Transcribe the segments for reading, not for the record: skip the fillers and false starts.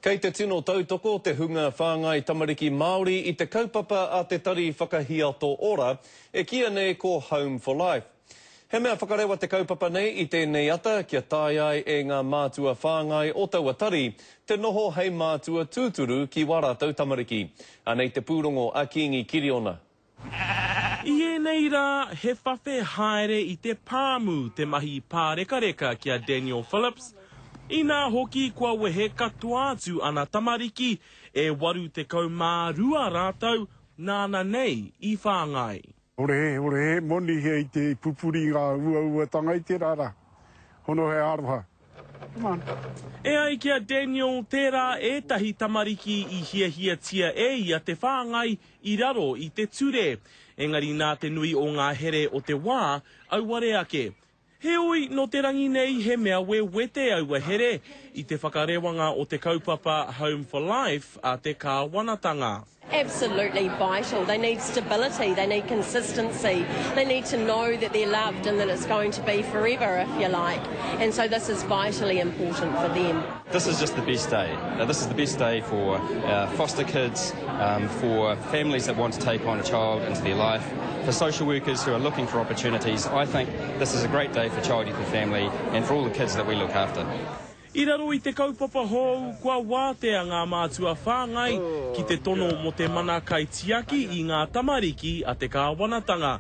Kei te tino tautoko te hunga whāngai tamariki Māori i te kaupapa a te Tari Whakahiato Ora e kīia nei ko Home for Life. He mea whakarewa te kaupapa nei i tēnei ata kia taea ai e ngā mātua whāngai o taua tari te noho hei mātua tūturu ki wā rātou tamariki. Anei te pūrongo a Kīngi Kiriona. I ēnei rā, he whawhe haere i te pāmu te mahi pārekareka ki a Daniel Phillips, inā hoki kua wehe katoa atu ana tamariki, e 82 rātou nāna nei i whāngai. Ore he, ore he moni he i te pupuri i ngā uauatanga i tērā rā. Hono he aroha. Come on. E ai ki a Daniel, tērā ētahi tamariki i hiahiatia e ia te whāngai i raro i te ture, engari nā te nui o ngā here o te wā, auare ake. Heoi, nō te rangi nei he mea wewete aua here i te whakarewanga o te kaupapa Home for Life a te kāwanatanga. Absolutely vital. They need stability, they need consistency, they need to know that they're loved and that it's going to be forever, if you like. And so this is vitally important for them. This is just the best day. Now, this is the best day for uh, foster kids, um, for families that want to take on a child into their life, for social workers who are looking for opportunities. I think this is a great day for child, youth and family and for all the kids that we look after. I raro i te kaupapa hou, kua wātea ngā mātua whāngai ki te tono mō te mana kaitiaki i ngā tamariki a te kāwanatanga,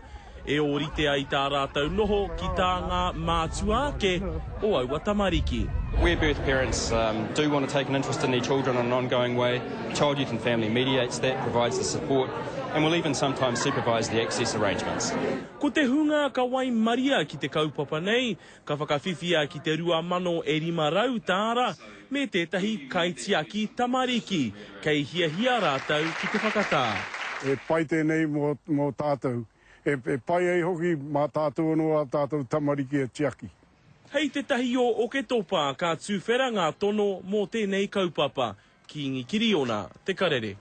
e ōrite ai tā rātou noho ki tā ngā mātua ake o aua tamariki. Where birth parents do want to take an interest in their children in an ongoing way, Child, Youth and Family mediates that, provides the support and will even sometimes supervise the access arrangements. Ko te hunga ka waimaria ki te kaupapa nei, Ka whakawhiwhia ki te 2,000 e 500 tāra me tētahi kaitiaki tamariki kei hiahia rātou ki te whakatā. E pai tēnei mō tātou. E pai ai hoki mā tātou anō ā tātou tamariki e tiaki. Hei te tahi o Oketopa ka tuwhera ngā tono mō tēnei kaupapa. Kīngi Kiriona, Te Karere.